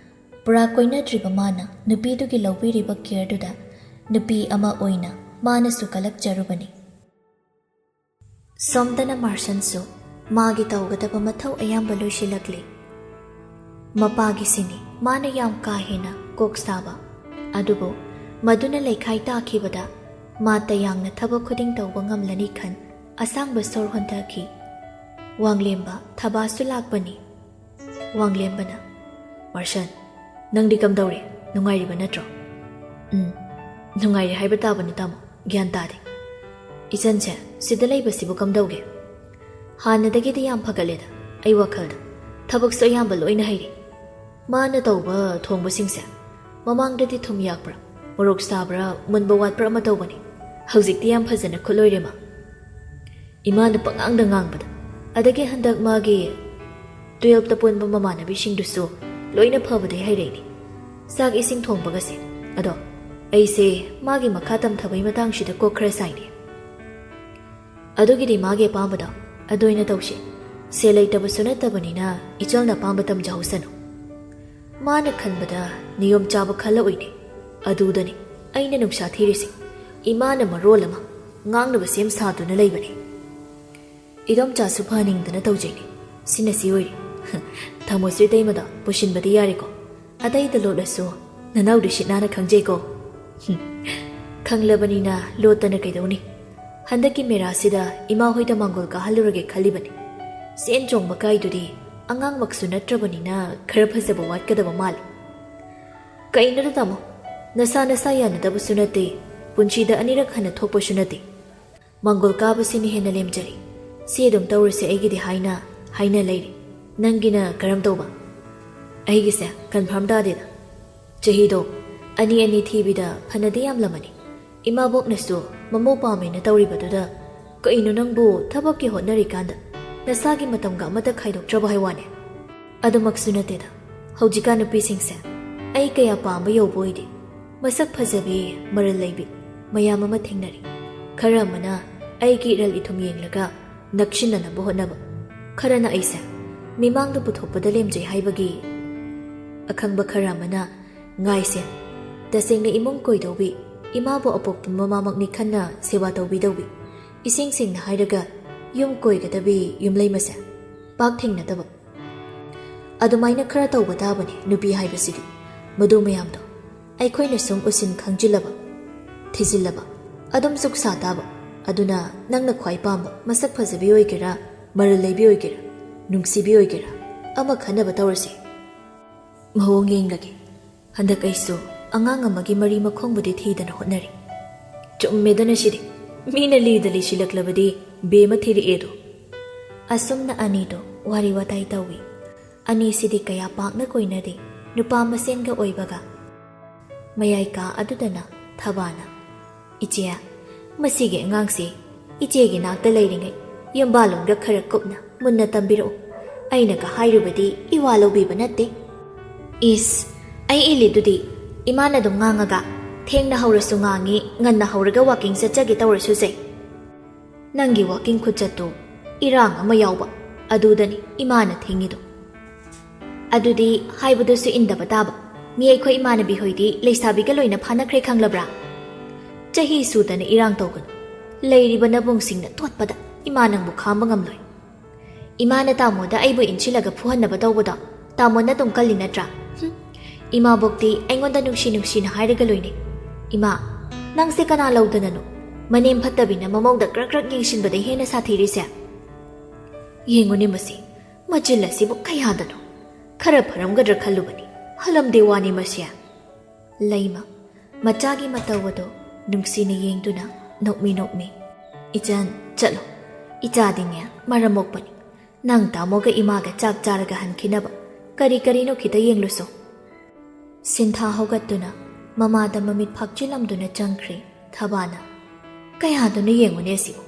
ꯄꯨꯔꯥ ꯀꯣꯏꯅꯗ꯭ꯔꯤꯕ ꯃꯥꯅ ꯅꯨꯄꯤꯗꯨꯒꯤ ꯂꯧꯕꯤꯔꯤꯕ ꯀꯦꯌꯔꯗꯨꯗ ꯅꯨꯄꯤ ꯑꯃ ꯑꯣꯏꯅ ꯃꯥꯅꯁꯨ ꯀꯜꯂꯛꯆꯔꯨꯕꯅꯤ꯫ ꯁꯣꯝꯗꯅ ꯃꯥꯔꯁꯟꯁꯨ ꯃꯥꯒꯤ ꯇꯧꯒꯗꯕ ꯃꯊꯧ ꯑꯌꯥꯝꯕ ꯂꯣꯏꯁꯤꯜꯂꯛꯂꯤ꯫ ꯃꯄꯥꯒꯤꯁꯤꯅꯤ ꯃꯥꯅ ꯌꯥꯝ ꯀꯥ ꯍꯦꯟꯅ ꯀꯣꯛ ꯁꯥꯕ꯫ ꯑꯗꯨꯕꯨ ꯃꯗꯨꯅ ꯂꯩꯈꯥꯏ ꯇꯥꯈꯤꯕꯗ ꯃꯥ ꯇꯌꯥꯡꯅ ꯊꯕꯛ ꯈꯨꯗꯤꯡ ꯇꯧꯕ ꯉꯝꯂꯅꯤ ꯈꯟ ꯑꯁꯥꯡꯕ ꯁꯣꯔ ꯍꯣꯟꯊꯈꯤ꯫ ꯋꯥꯡꯂꯦꯝꯕ ꯊꯕꯥꯁꯨ ꯂꯥꯛꯄꯅꯤ꯫ ꯋꯥꯡꯂꯦꯝꯕꯅ, "ꯃꯥꯔꯁꯟ, ꯅꯪꯗꯤ ꯀꯝꯗꯧꯔꯤ? ꯅꯨꯡꯉꯥꯏꯔꯤꯕ ꯅꯠꯇ꯭ꯔꯣ?" "ꯎꯝ, ꯅꯨꯡꯉꯥꯏꯔꯤ ꯍꯥꯏꯕ ꯇꯥꯕꯅꯤ, ꯇꯥꯃꯣ꯫ ꯒ꯭ꯌꯥꯟ ꯇꯥꯗꯦ꯫ ꯏꯆꯟꯁꯦ ꯁꯤꯗ ꯂꯩꯕꯁꯤꯕꯨ ꯀꯝꯗꯧꯒꯦ?" "ꯍꯥꯟꯅꯗꯒꯤꯗꯤ ꯌꯥꯝ ꯐꯒꯠꯂꯦꯗ, ꯑꯩ ꯋꯥꯈꯜꯗ꯫ ꯊꯕꯛꯁꯨ ꯑꯌꯥꯝꯕ ꯂꯣꯏꯅ ꯍꯩꯔꯦ꯫ ꯃꯥꯅ ꯇꯧꯕ ꯊꯣꯡꯕꯁꯤꯡꯁꯦ ꯃꯃꯥꯡꯗꯗꯤ ꯊꯨꯝ ꯌꯥꯛꯄ꯭ꯔꯥ, ꯃꯣꯔꯣꯛ ꯁꯥꯕ꯭ꯔꯥ, ꯃꯨꯟꯕ ꯋꯥꯠꯄ꯭ꯔꯥ ꯑꯃ ꯇꯧꯕꯅꯤ꯫ ꯍꯧꯖꯤꯛꯇꯤ ꯌꯥꯝ ꯐꯖꯅ ꯈꯨꯠꯂꯣꯏꯔꯦ ꯃꯥ꯫ ꯏꯃꯥꯅ ꯄꯉꯥꯡꯗ ꯉꯥꯡꯕꯗ꯫ ꯑꯗꯒꯤ ꯍꯟꯗꯛ ꯃꯥꯒꯤ ꯇꯨꯌꯦꯜꯞꯇ ꯄꯨꯟꯕ ꯃꯃꯥꯟꯅꯕꯤꯁꯤꯡꯗꯨꯁꯨ ꯂꯣꯏꯅ ꯐꯕꯗꯩ ꯍꯩꯔꯛꯏꯅꯤ꯫ ꯆꯥꯛ ꯏꯁꯤꯡ ꯊꯣꯡꯕꯒꯁꯦ꯫ ꯑꯗꯣ ꯑꯩꯁꯦ ꯃꯥꯒꯤ ꯃꯈꯥ ꯇꯝꯊꯕꯒꯤ ꯃꯇꯥꯡꯁꯤꯗ ꯀꯣꯛ ꯈꯔ ꯁꯥꯏꯅꯦ꯫ ꯑꯗꯨꯒꯤꯗꯤ ꯃꯥꯒꯤ ꯑꯄꯥꯝꯕꯗꯣ ꯑꯗꯨ ꯑꯣꯏꯅ ꯇꯧꯁꯤ꯫ ꯁꯦꯜ ꯂꯩꯇꯕꯁꯨ ꯅꯠꯇꯕꯅꯤꯅ ꯏꯆꯜꯅ ꯑꯄꯥꯝꯕ ꯇꯝꯖꯍꯧꯁꯅꯨ꯫ ꯃꯥꯅ ꯈꯟꯕꯗ ꯅꯤꯌꯣꯝ ꯆꯥꯕ ꯈꯜꯂꯛꯑꯣꯏꯅꯦ꯫ ꯑꯗꯨꯗꯅꯤ ꯑꯩꯅ ꯅꯨꯡꯁꯥ ꯊꯤꯔꯤꯁꯦ꯫ ꯏꯃꯥꯅ ꯃꯔꯣꯜ ꯑꯃ ꯉꯥꯡꯅꯕ ꯁꯦꯝ ꯁꯥꯗꯨꯅ ꯂꯩꯕꯅꯦ꯫ ꯏꯗꯣꯝꯆꯥꯁꯨ ꯐꯍꯟꯅꯤꯡꯗꯅ ꯇꯧꯖꯩꯅꯦ꯫ ꯁꯤꯅ ꯁꯤ ꯑꯣꯏꯔꯦ꯫ ꯊꯝꯃꯣꯁꯨ ꯏꯇꯩꯃꯗꯣ ꯄꯨꯁꯤꯟꯕꯗꯤ ꯌꯥꯔꯦꯀꯣ꯫ ꯑꯇꯩꯗ ꯂꯣꯠꯂꯁꯨ ꯅꯅꯥꯎꯗꯤ ꯁꯤꯠ ꯅꯥꯟꯅ ꯈꯪꯖꯩꯀꯣ꯫ ꯍꯨꯝ꯫ ꯈꯪꯂꯕꯅꯤꯅ ꯂꯣꯠꯇꯅ ꯀꯩꯗꯧꯅꯤ? ꯍꯟꯗꯛꯀꯤ ꯃꯦꯔꯥꯁꯤꯗ ꯏꯃꯥ ꯍꯣꯏꯗ ꯃꯥꯡꯒꯣꯜ ꯀꯥꯍꯜꯂꯨꯔꯒꯦ ꯈꯜꯂꯤꯕꯅꯤ꯫ ꯆꯦꯟ ꯆꯣꯡꯕ ꯀꯥꯏꯗꯨꯗꯤ ꯑꯉꯥꯡꯃꯛꯁꯨ ꯅꯠꯇ꯭ꯔꯕꯅꯤꯅ ꯈꯔ ꯐꯖꯕ ꯋꯥꯠꯀꯗꯕ ꯃꯥꯜꯂꯤ꯫ ꯀꯩꯅꯣꯗ ꯇꯥꯃꯣ, ꯅꯁꯥ ꯅꯁꯥ ꯌꯥꯅꯗꯕꯁꯨ ꯅꯠꯇꯦ, ꯄꯨꯟꯁꯤꯗ ꯑꯅꯤꯔꯛ ꯍꯟꯅ ꯊꯣꯛꯄꯁꯨ ꯅꯠꯇꯦ꯫ ꯃꯥꯡꯒꯣꯜ ꯀꯥꯕꯁꯤꯅ ꯍꯦꯟꯅ ꯂꯦꯝꯖꯔꯦ꯫ ꯁꯤ ꯑꯗꯨꯝ ꯇꯧꯔꯁꯦ ꯑꯩꯒꯤꯗꯤ ꯍꯥꯏꯅ ꯍꯥꯏꯅ ꯂꯩꯔꯤ꯫ ꯅꯪꯒꯤꯅ ꯀꯔꯝ ꯇꯧꯕ? ꯑꯩꯒꯤꯁꯦ ꯀꯟꯐꯥꯔꯝ ꯇꯥꯗꯦꯗ꯫ ꯆꯍꯤꯗꯣ ꯑꯅꯤ ꯑꯅꯤ ꯊꯤꯕꯤꯗ ꯐꯅꯗꯤ ꯌꯥꯝꯂꯝꯃꯅꯤ꯫ ꯏꯃꯥꯕꯣꯛꯅꯁꯨ ꯃꯃꯧ ꯄꯥꯝꯃꯦꯅ ꯇꯧꯔꯤꯕꯗꯨꯗ, ꯀꯩꯅꯣ ꯅꯪꯕꯨ ꯊꯕꯛꯀꯤ ꯍꯣꯠꯅꯔꯤꯀꯥꯟꯗ ꯅꯁꯥꯒꯤ ꯃꯇꯝꯒ ꯑꯃꯠꯇ ꯈꯥꯏꯗꯣꯛꯇ꯭ꯔꯕ ꯍꯥꯏ ꯋꯥꯅꯦ? ꯑꯗꯨꯃꯛꯁꯨ ꯅꯠꯇꯦꯗ꯫ ꯍꯧꯖꯤꯛꯀꯥꯟ ꯅꯨꯄꯤꯁꯤꯡꯁꯦ ꯑꯩ ꯀꯌꯥ ꯄꯥꯝꯕ ꯌꯧꯕ ꯑꯣꯏꯗꯦ꯫ ꯃꯁꯛ ꯐꯖꯕꯤ, ꯃꯔꯜ ꯂꯩꯕꯤ ꯃꯌꯥꯝ ꯑꯃ ꯊꯦꯡꯅꯔꯤ꯫ ꯈꯔ ꯑꯃꯅ ꯑꯩꯒꯤ ꯏꯔꯜ ꯏꯊꯨꯝ ꯌꯦꯡꯂꯒ ꯅꯛꯁꯤꯟꯅꯅꯕ ꯍꯣꯠꯅꯕ, ꯈꯔꯅ ꯑꯩꯁꯦ ꯃꯤꯃꯥꯡꯗ ꯄꯨꯊꯣꯛꯄꯗ ꯂꯦꯝꯖꯩ ꯍꯥꯏꯕꯒꯤ꯫ ꯑꯈꯪꯕ ꯈꯔ ꯑꯃꯅ, ꯉꯥꯏꯁꯦ, ꯇꯁꯦꯡꯅ ꯏꯃꯨꯡ ꯀꯣꯏꯗꯧꯕꯤ, ꯏꯃꯥꯕꯨ ꯑꯄꯣꯛꯄ ꯃꯃꯥꯃꯛꯅꯤ ꯈꯟꯅ ꯁꯦꯕꯥ ꯇꯧꯕꯤꯗꯧꯕꯤ, ꯏꯁꯦꯡ ꯁꯦꯡꯅ ꯍꯥꯏꯔꯒ ꯌꯨꯝ ꯀꯣꯏꯒꯗꯕꯤ ꯌꯨꯝꯂꯩ ꯃꯁꯦ ꯄꯥꯛ ꯊꯦꯡꯅꯗꯕ꯫ ꯑꯗꯨꯃꯥꯏꯅ ꯈꯔ ꯇꯧꯕ ꯇꯥꯕꯅꯤ ꯅꯨꯄꯤ ꯍꯥꯏꯕꯁꯤꯗꯤ꯫ ꯃꯗꯨ ꯃꯌꯥꯝꯗꯣ ꯑꯩꯈꯣꯏꯅ ꯁꯨꯝ ꯎꯁꯤꯟ ꯈꯪꯖꯤꯜꯂꯕ, ꯊꯤꯖꯤꯜꯂꯕ, ꯑꯗꯨꯝ ꯆꯨꯛ ꯁꯥ ꯇꯥꯕ꯫ ꯑꯗꯨꯅ ꯅꯪꯅ ꯈ꯭ꯋꯥꯏ ꯄꯥꯝꯕ ꯃꯁꯛ ꯐꯖꯕꯤ ꯑꯣꯏꯒꯦꯔꯥ, ꯃꯔꯜ ꯂꯩꯕꯤ ꯑꯣꯏꯒꯦꯔꯥ, ꯅꯨꯡꯁꯤꯕꯤ ꯑꯣꯏꯒꯦꯔꯥ, ꯑꯃ ꯈꯟꯅꯕ ꯇꯧꯔꯁꯤ꯫ ꯃꯑꯣꯡ ꯌꯦꯡꯂꯒꯦ꯫ ꯍꯟꯗꯛ ꯑꯩꯁꯨ ꯑꯉꯥꯡ ꯑꯃꯒꯤ ꯃꯔꯤ ꯃꯈꯣꯡꯕꯨꯗꯤ ꯊꯤꯗꯅ ꯍꯣꯠꯅꯔꯤ꯫ ꯆꯨꯝꯃꯦꯗꯅ ꯁꯤꯗꯤ꯫ ꯃꯤꯅ ꯂꯤꯗ ꯂꯤꯁꯤꯜꯂꯛꯂꯕꯗꯤ ꯕꯦꯃ ꯊꯤꯔꯛꯑꯦꯗꯣ꯫ ꯑꯁꯨꯝꯅ ꯑꯅꯤꯗꯣ ꯋꯥꯔꯤ ꯋꯥꯇꯥꯏ ꯇꯧꯏ꯫ ꯑꯅꯤꯁꯤꯗꯤ ꯀꯌꯥ ꯄꯥꯛꯅ ꯀꯣꯏꯅꯗꯦ, ꯅꯨꯄꯥ ꯃꯁꯦꯟꯒ ꯑꯣꯏꯕꯒ꯫ ꯃꯌꯥꯏ ꯀꯥ ꯑꯗꯨꯗꯅ ꯊꯕꯥꯅ, "ꯏꯆꯦ, ꯃꯁꯤꯒꯤ ꯑꯉꯥꯡꯁꯤ ꯏꯆꯦꯒꯤ ꯅꯥꯛꯇ ꯂꯩꯔꯤꯉꯩ ꯌꯨꯝꯕꯥꯂꯣꯟꯒ ꯈꯔ ꯀꯨꯞꯅ ꯃꯨꯟꯅ ꯇꯝꯕꯤꯔꯛꯎ꯫ ꯑꯩꯅꯒ ꯍꯥꯏꯔꯨꯕꯗꯤ ꯏꯋꯥ ꯂꯧꯕꯤꯕ ꯅꯠꯇꯦ꯫" "ꯏꯁ, ꯑꯩ ꯏꯜꯂꯤꯗꯨꯗꯤ, ꯏꯃꯥꯅ ꯑꯗꯨꯝ ꯉꯥꯡꯉꯒ, ꯊꯦꯡꯅ ꯍꯧꯔꯁꯨ ꯉꯥꯡꯉꯤ, ꯉꯟꯅ ꯍꯧꯔꯒ ꯋꯥꯀꯤꯡ ꯆꯠꯆꯒꯦ ꯇꯧꯔꯁꯨ ꯆꯩ꯫ ꯅꯪꯒꯤ ꯋꯥꯀꯤꯡ ꯈꯨꯆꯠꯇꯨ ꯏꯔꯥꯡ ꯑꯃ ꯌꯥꯎꯕ, ꯑꯗꯨꯗꯅꯤ ꯏꯃꯥꯅ ꯊꯤꯡꯉꯤꯗꯣ꯫" "ꯑꯗꯨꯗꯤ ꯍꯥꯏꯕꯗꯨꯁꯨ ꯏꯟꯗꯕ ꯇꯥꯕ꯫ ꯃꯤ ꯑꯩꯈꯣꯏ ꯏꯃꯥꯟꯅꯕꯤ ꯍꯣꯏꯗꯤ ꯂꯩꯁꯥꯕꯤꯒ ꯂꯣꯏꯅ ꯐꯥꯅꯈ꯭ꯔꯦ ꯈꯪꯂꯕ꯭ꯔꯥ? ꯆꯍꯤ ꯁꯨꯗꯅ ꯏꯔꯥꯡ ꯇꯧꯒꯅꯨ꯫ ꯂꯩꯔꯤꯕ ꯅꯕꯨꯡꯁꯤꯡꯅ ꯇꯣꯠꯄꯗ ꯏꯃꯥ ꯅꯪꯕꯨ ꯈꯥꯝꯕ ꯉꯝꯂꯣꯏ꯫ ꯏꯃꯥꯅ ꯇꯥꯃꯣꯗ ꯑꯩꯕꯨ ꯏꯟꯁꯤꯜꯂꯒ ꯐꯨꯍꯟꯅꯕ ꯇꯧꯕꯗꯣ ꯇꯥꯃꯣꯅ ꯑꯗꯨꯝ ꯀꯜꯂꯤ ꯅꯠꯇ꯭ꯔꯥ? ꯍꯨꯝ, ꯏꯃꯥꯕꯣꯛꯇꯤ ꯑꯩꯉꯣꯟꯗ ꯅꯨꯡꯁꯤ ꯅꯨꯡꯁꯤꯅ ꯍꯥꯏꯔꯒ ꯂꯣꯏꯅꯩ꯫ ꯏꯃꯥ, "ꯅꯪꯁꯦ ꯀꯅꯥ ꯂꯧꯗꯅꯅꯣ? ꯃꯅꯦꯝ ꯐꯠꯇꯕꯤꯅ ꯃꯃꯧꯗ ꯀ꯭ꯔꯛ ꯀ꯭ꯔꯛ ꯌꯦꯡꯁꯤꯟꯕꯗꯩ ꯍꯦꯟꯅ ꯁꯥꯊꯤꯔꯤꯁꯦ꯫ ꯌꯦꯡꯉꯨꯅꯦ ꯃꯁꯤ, ꯃꯆꯤꯜ ꯑꯁꯤꯕꯨ ꯀꯌꯥꯗꯅꯣ? ꯈꯔ ꯐꯔꯝꯒꯗ꯭ꯔꯥ ꯈꯜꯂꯨꯕꯅꯤ, ꯍꯜꯂꯝꯗꯦ ꯋꯥꯅꯤ ꯃꯁꯤ"꯫ ꯂꯩꯃ, ꯃꯆꯥꯒꯤ ꯃꯇꯧ ꯑꯗꯣ ꯅꯨꯡꯁꯤꯅ ꯌꯦꯡꯗꯨꯅ ꯅꯣꯛꯃꯤ ꯅꯣꯛꯃꯤ, "ꯏꯆꯟ, ꯆꯠꯂꯣ꯫ ꯏꯆꯥꯗꯤꯅꯦ ꯃꯔꯝ ꯃꯣꯛꯄꯅꯤ꯫ ꯅꯪ ꯇꯥꯃꯣꯒ ꯏꯃꯥꯒ ꯆꯥꯛ ꯆꯥꯔꯒ ꯍꯟꯈꯤꯅꯕ ꯀꯔꯤ ꯀꯔꯤꯅꯣ ꯈꯤꯇ ꯌꯦꯡꯂꯨꯁꯣ"꯫ ꯁꯤꯟꯊꯥ ꯍꯧꯒꯠꯇꯨꯅ ꯃꯃꯥꯗ ꯃꯃꯤꯠ ꯐꯥꯛꯆꯤꯜꯂꯝꯗꯨꯅ ꯆꯪꯈ꯭ꯔꯦ꯫ ꯊꯕꯥꯅ, "ꯀꯌꯥꯗꯨꯅ ꯌꯦꯡꯉꯨꯅꯦ ꯑꯁꯤꯕꯨ,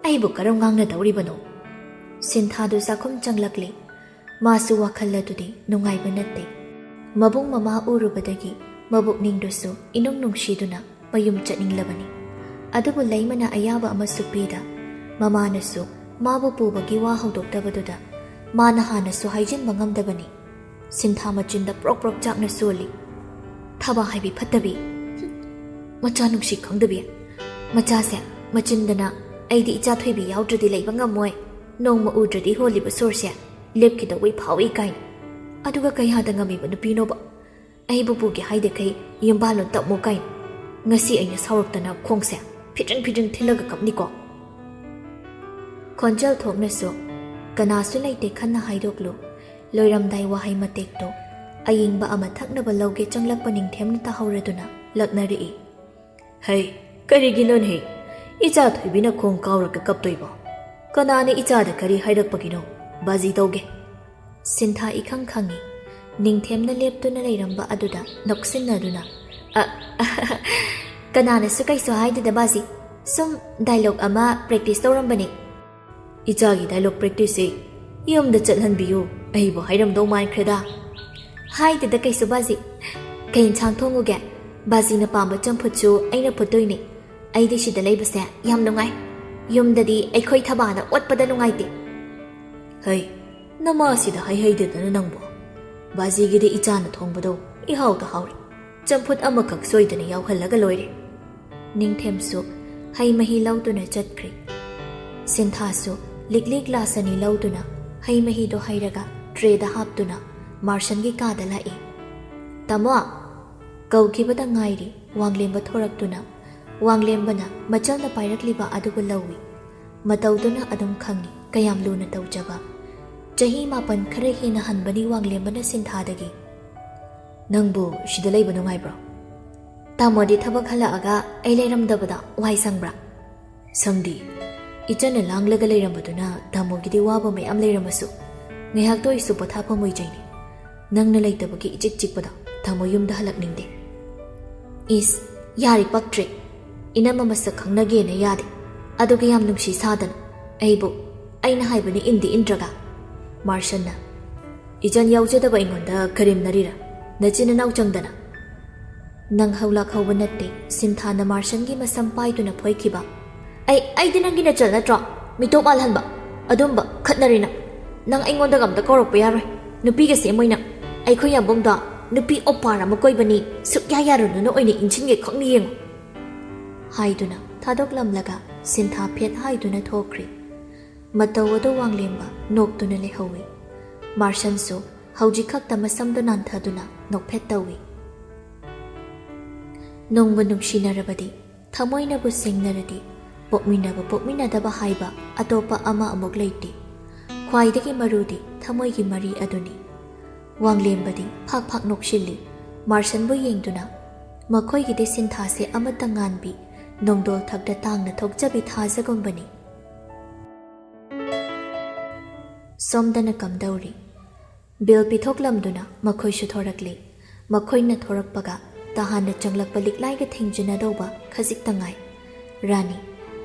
ꯑꯩꯕꯨ ꯀꯔꯝ ꯉꯥꯡꯅꯗꯧꯔꯤꯕꯅꯣ?" ꯁꯤꯟꯊꯥꯗꯨ ꯆꯥꯛꯈꯨꯝ ꯆꯪꯂꯛꯂꯤ꯫ ꯃꯥꯁꯨ ꯋꯥꯈꯜ ꯑꯗꯨꯗꯤ ꯅꯨꯡꯉꯥꯏꯕ ꯅꯠꯇꯦ꯫ ꯃꯕꯨꯡ ꯃꯃꯥ ꯎꯔꯨꯕꯗꯒꯤ ꯃꯕꯨꯛꯅꯤꯡꯗꯨꯁꯨ ꯏꯅꯨꯡ ꯅꯨꯡꯁꯤꯗꯨꯅ ꯃꯌꯨꯝ ꯆꯠꯅꯤꯡꯂꯕꯅꯤ꯫ ꯑꯗꯨꯕꯨ ꯂꯩꯃꯅ ꯑꯌꯥꯕ ꯑꯃꯁꯨ ꯄꯤꯗ, ꯃꯃꯥꯅꯁꯨ ꯃꯥꯕꯨ ꯄꯨꯕꯒꯤ ꯋꯥ ꯍꯧꯗꯣꯛꯇꯕꯗꯨꯗ ꯃꯥꯅ ꯍꯥꯟꯅꯁꯨ ꯍꯥꯏꯖꯤꯟꯕ ꯉꯝꯗꯕꯅꯤ꯫ ꯁꯤꯟꯊꯥ ꯃꯆꯤꯟꯗ ꯄ꯭ꯔꯣꯛ ꯄ꯭ꯔꯣꯛ ꯆꯥꯛꯅ ꯁꯣꯜꯂꯤ꯫ "ꯊꯕꯥ ꯍꯥꯏꯕꯤ ꯐꯠꯇꯕꯤ꯫ ꯃꯆꯥ ꯅꯨꯡꯁꯤ ꯈꯪꯗꯕꯤ꯫ ꯃꯆꯥꯁꯦ ꯃꯆꯤꯟꯗꯅ 'ꯑꯩꯗꯤ ꯏꯆꯥ ꯊꯣꯏꯕꯤ ꯌꯥꯎꯗ꯭ꯔꯗꯤ ꯂꯩꯕ ꯉꯝꯃꯣꯏ, ꯅꯣꯡꯃ ꯎꯗ꯭ꯔꯗꯤ ꯍꯣꯜꯂꯤꯕ ꯁꯣꯔꯁꯦ ꯂꯦꯞꯈꯤꯗꯧꯕꯩ ꯐꯥꯎꯏ' ꯀꯥꯏꯅ꯫ ꯑꯗꯨꯒ ꯀꯌꯥꯗ ꯉꯝꯃꯤꯕ ꯅꯨꯄꯤꯅꯣꯕ? 'ꯑꯩꯕꯨ ꯄꯨꯒꯦ ꯍꯥꯏꯗꯈꯩ ꯌꯨꯝꯕꯥꯜꯂꯣꯟ ꯇꯝꯃꯣ' ꯀꯥꯏꯅ꯫ ꯉꯁꯤ ꯑꯩꯅ ꯁꯥꯎꯔꯛꯇꯅ ꯈꯣꯡꯁꯦ ꯐꯤꯗ꯭ꯔꯤꯡ ꯐꯤꯗ꯭ꯔꯤꯡ ꯊꯤꯜꯂꯒ ꯀꯞꯅꯤꯀꯣ"꯫ ꯈꯣꯟꯖꯦꯜ ꯊꯣꯛꯅꯁꯨ ꯀꯅꯥꯁꯨ ꯂꯩꯇꯦ ꯈꯟꯅ ꯍꯥꯏꯗꯣꯛꯂꯨ꯫ ꯂꯣꯏꯔꯝꯗꯥꯏ ꯋꯥꯍꯩ ꯃꯇꯦꯛꯇꯣ ꯑꯌꯤꯡꯕ ꯑꯃ ꯊꯛꯅꯕ ꯂꯧꯒꯦ ꯆꯪꯂꯛꯄ ꯅꯤꯡꯊꯦꯝꯅ ꯇꯥꯍꯧꯔꯗꯨꯅ ꯂꯛꯅꯔꯛꯏ꯫ "ꯍꯩ, ꯀꯔꯤꯒꯤꯅꯣꯅꯦ? ꯏꯆꯥ ꯊꯣꯏꯕꯤꯅ ꯈꯣꯡ ꯀꯥꯎꯔꯒ ꯀꯞꯇꯣꯏꯕꯣ? ꯀꯅꯥꯅ ꯏꯆꯥꯗ ꯀꯔꯤ ꯍꯥꯏꯔꯛꯄꯒꯤꯅꯣ? ꯕꯥꯖꯤ ꯇꯧꯒꯦ"꯫ ꯁꯤꯟꯊꯥ ꯏꯈꯪ ꯈꯪꯉꯤ꯫ ꯅꯤꯡꯊꯦꯝꯅ ꯂꯦꯞꯇꯨꯅ ꯂꯩꯔꯝꯕ ꯑꯗꯨꯗ ꯅꯣꯛꯁꯤꯟꯅꯗꯨꯅ, "ꯑ, ꯀꯅꯥꯅꯁꯨ ꯀꯩꯁꯨ ꯍꯥꯏꯗꯦꯗ ꯕꯥꯖꯤ꯫ ꯁꯨꯝ ꯗꯥꯏꯂꯣꯛ ꯑꯃ ꯄ꯭ꯔꯦꯛꯇꯤꯁ ꯇꯧꯔꯝꯕꯅꯤ"꯫ "ꯏꯆꯥꯒꯤ ꯗꯥꯏꯂꯣꯛ ꯄ꯭ꯔꯦꯛꯇꯤꯁꯁꯤ ꯌꯨꯝꯗ ꯆꯠꯍꯟꯕꯤꯌꯨ, ꯑꯩꯕꯨ ꯍꯥꯏꯔꯝꯗꯧ ꯃꯥꯟꯈ꯭ꯔꯦꯗ"꯫ "ꯍꯥꯏꯗꯦꯗ ꯀꯩꯁꯨ ꯕꯥꯖꯤ꯫ ꯀꯩ ꯏꯟꯁꯥꯡ ꯊꯣꯡꯉꯨꯒꯦ? ꯕꯥꯖꯤꯅ ꯄꯥꯝꯕ ꯆꯝꯐꯨꯠꯁꯨ ꯑꯩꯅ ꯐꯨꯠꯇꯣꯏꯅꯦ꯫ ꯑꯩꯗꯤ ꯁꯤꯗ ꯂꯩꯕꯁꯦ ꯌꯥꯝ ꯅꯨꯡꯉꯥꯏ꯫ ꯌꯨꯝꯗꯗꯤ ꯑꯩꯈꯣꯏ ꯊꯕꯥꯅ ꯑꯣꯠꯄꯗ ꯅꯨꯡꯉꯥꯏꯇꯦ"꯫ "ꯍꯩ, ꯅꯃꯥꯁꯤꯗ ꯍꯥꯏꯍꯩꯗꯦꯗꯅ ꯅꯪꯕꯨ꯫ ꯕꯥꯖꯤꯒꯤꯗꯤ ꯏꯆꯥꯅ ꯊꯣꯡꯕꯗꯣ ꯏꯍꯥꯎꯗ ꯍꯥꯎꯔꯦ꯫ ꯆꯝꯐꯨꯠ ꯑꯃꯈꯛ ꯁꯣꯏꯗꯅ ꯌꯥꯎꯍꯜꯂꯒ ꯂꯣꯏꯔꯦ"꯫ ꯅꯤꯡꯊꯦꯝꯁꯨ ꯍꯩ ꯃꯍꯤ ꯂꯧꯗꯨꯅ ꯆꯠꯈ꯭ꯔꯦ꯫ ꯁꯤꯟꯊꯥꯁꯨ ꯂꯤꯛꯂꯤ ꯒ꯭ꯂꯥꯁ ꯑꯅꯤ ꯂꯧꯗꯨꯅ ꯍꯩ ꯃꯍꯤꯗꯣ ꯍꯩꯔꯒ ꯇ꯭ꯔꯦꯗ ꯍꯥꯞꯇꯨꯅ ꯃꯥꯔꯁꯟꯒꯤ ꯀꯥꯗ ꯂꯥꯛꯏ꯫ "ꯇꯥꯃꯣ!" ꯀꯧꯈꯤꯕꯗ ꯉꯥꯏꯔꯤ ꯋꯥꯡꯂꯦꯝꯕ ꯊꯣꯔꯛꯇꯨꯅ ꯋꯥꯡꯂꯦꯝꯕꯅ ꯃꯆꯜꯅ ꯄꯥꯏꯔꯛꯂꯤꯕ ꯑꯗꯨꯕꯨ ꯂꯧꯏ꯫ ꯃꯇꯧꯗꯨꯅ ꯑꯗꯨꯝ ꯈꯪꯏ ꯀꯌꯥꯝ ꯂꯨꯅ ꯇꯧꯖꯕ꯫ ꯆꯍꯤ ꯃꯥꯄꯟ ꯈꯔ ꯍꯦꯟꯅ ꯍꯟꯕꯅꯤ ꯋꯥꯡꯂꯦꯝꯕꯅ ꯁꯤꯟꯊꯥꯗꯒꯤ꯫ "ꯅꯪꯕꯨ ꯁꯤꯗ ꯂꯩꯕ ꯅꯨꯡꯉꯥꯏꯕ꯭ꯔꯣ? ꯇꯥꯃꯣꯗꯤ ꯊꯕꯛ ꯍꯜꯂꯛꯑꯒ ꯑꯩ ꯂꯩꯔꯝꯗꯕꯗ ꯋꯥꯏ ꯁꯪꯕ꯭ꯔꯥ?" "ꯁꯪꯗꯤ꯫ ꯏꯆꯟꯅ ꯂꯥꯡꯂꯒ ꯂꯩꯔꯝꯕꯗꯨꯅ ꯇꯥꯃꯣꯒꯤꯗꯤ ꯋꯥꯕ ꯃꯌꯥꯝ ꯂꯩꯔꯝꯃꯁꯨ ꯉꯥꯏꯍꯥꯛꯇ ꯑꯣꯏꯁꯨ ꯄꯣꯊꯥꯐꯝ ꯑꯣꯏꯖꯩꯅꯤ꯫ ꯅꯪꯅ ꯂꯩꯇꯕꯒꯤ ꯏꯆꯤꯛ ꯆꯤꯛꯄꯗ ꯇꯥꯃꯣ ꯌꯨꯝꯗ ꯍꯜꯂꯛꯅꯤꯡꯗꯦ꯫" "ꯏꯁ, ꯌꯥꯔꯤ ꯄꯛꯇ꯭ꯔꯦ꯫ ꯏꯅꯝꯃ ꯃꯁꯛ ꯈꯪꯅꯒꯦꯅ ꯌꯥꯗꯦ꯫ ꯑꯗꯨꯒ ꯌꯥꯝ ꯅꯨꯡꯁꯤ ꯁꯥꯗꯅ ꯑꯩꯕꯨ ꯑꯩꯅ ꯍꯥꯏꯕꯅꯤ ꯏꯟꯗꯤ ꯏꯟꯗ꯭ꯔꯒ꯫" ꯃꯥꯔꯁꯟꯅ, "ꯏꯆꯟ ꯌꯥꯎꯖꯗꯕ ꯑꯩꯉꯣꯟꯗ ꯀꯔꯦꯝꯅꯔꯤꯔꯥ? ꯅꯆꯤꯟ ꯅꯅꯥꯎ ꯆꯪꯗꯅ?" ꯅꯪ ꯍꯧꯂꯥꯛ ꯍꯧꯕ ꯅꯠꯇꯦ, ꯁꯤꯟꯊꯥꯅ ꯃꯥꯔꯁꯟꯒꯤ ꯃꯁꯝ ꯄꯥꯏꯗꯨꯅ ꯐꯣꯏꯈꯤꯕ꯫ "ꯑꯩ, ꯑꯩꯗꯤ ꯅꯪꯒꯤ ꯅꯆꯜ ꯅꯠꯇ꯭ꯔꯣ? ꯃꯤꯇꯣꯞ ꯃꯥꯜꯍꯟꯕ꯫ ꯑꯗꯨꯝꯕ ꯈꯠꯅꯔꯤ ꯅꯪ꯫ ꯅꯪ ꯑꯩꯉꯣꯟꯗꯒ ꯑꯝꯇ ꯀꯧꯔꯛꯄ ꯌꯥꯔꯣꯏ꯫ ꯅꯨꯄꯤꯒ ꯁꯦꯝꯃꯣꯏ ꯅꯪ꯫ ꯑꯩꯈꯣꯏ ꯌꯥꯝꯕꯨꯡꯗꯣ ꯅꯨꯄꯤ ꯑꯣꯄꯥꯔ ꯑꯃ ꯀꯣꯏꯕꯅꯤ, ꯁꯨꯛꯌꯥ ꯌꯥꯔꯨꯅꯨꯅ ꯑꯣꯏꯅ ꯏꯟꯁꯤꯟꯒꯦ ꯈꯛꯅꯤ ꯌꯦꯡꯉꯨ꯫" ꯍꯥꯏꯗꯨꯅ ꯊꯥꯗꯣꯛꯂꯝꯂꯒ ꯁꯤꯟꯊꯥ ꯐꯦꯠ ꯍꯥꯏꯗꯨꯅ ꯊꯣꯛꯈ꯭ꯔꯦ꯫ ꯃꯇꯧ ꯑꯗꯨ ꯋꯥꯡꯂꯦꯝꯕ ꯅꯣꯛꯇꯨꯅ ꯂꯩꯍꯧꯏ꯫ ꯃꯥꯔꯁꯟꯁꯨ ꯍꯧꯖꯤꯛ ꯈꯛꯇ ꯃꯁꯝꯗꯨ ꯅꯥꯟꯊꯗꯨꯅ ꯅꯣꯛꯐꯦꯠ ꯇꯧꯏ꯫ ꯅꯨꯡꯕꯨ ꯅꯨꯡꯁꯤꯅꯔꯕꯗꯤ, ꯊꯃꯣꯏꯅꯕꯨ ꯁꯦꯡꯅꯔꯗꯤ, ꯄꯣꯛꯃꯤꯟꯅꯕ ꯄꯣꯛꯃꯤꯟꯅꯗꯕ ꯍꯥꯏꯕ ꯑꯇꯣꯞꯄ ꯑꯃ ꯑꯃꯨꯛ ꯂꯩꯇꯦ꯫ ꯈ꯭ꯋꯥꯏꯗꯒꯤ ꯃꯔꯨꯗꯤ ꯊꯃꯣꯏꯒꯤ ꯃꯔꯤ ꯑꯗꯨꯅꯤ꯫ ꯋꯥꯡꯂꯦꯝꯕꯗꯤ ꯐꯥꯛ ꯐꯥꯛ ꯅꯣꯛꯁꯤꯜꯂꯤ꯫ ꯃꯥꯔꯁꯟꯕꯨ ꯌꯦꯡꯗꯨꯅ, ꯃꯈꯣꯏꯒꯤꯗꯤ ꯁꯤꯟꯊꯥꯁꯦ ꯑꯃꯠꯇ ꯉꯥꯟꯕꯤ, ꯅꯣꯡꯗꯣꯜ ꯊꯛꯇ ꯇꯥꯡꯅ ꯊꯣꯛꯆꯕꯤ ꯊꯥꯖꯒꯨꯝꯕꯅꯤ꯫ ꯁꯣꯝꯗꯅ ꯀꯝꯗꯧꯔꯤ? ꯕꯤꯜ ꯄꯤꯊꯣꯛꯂꯝꯗꯨꯅ ꯃꯈꯣꯏꯁꯨ ꯊꯣꯔꯛꯂꯦ꯫ ꯃꯈꯣꯏꯅ ꯊꯣꯔꯛꯄꯒ ꯇꯍꯥꯟꯅ ꯆꯪꯂꯛꯄ ꯂꯤꯛꯂꯥꯏꯒ ꯊꯦꯡꯖꯤꯟꯅꯗꯧꯕ ꯈꯖꯤꯛꯇ ꯉꯥꯏ꯫ ꯔꯥꯅꯤ,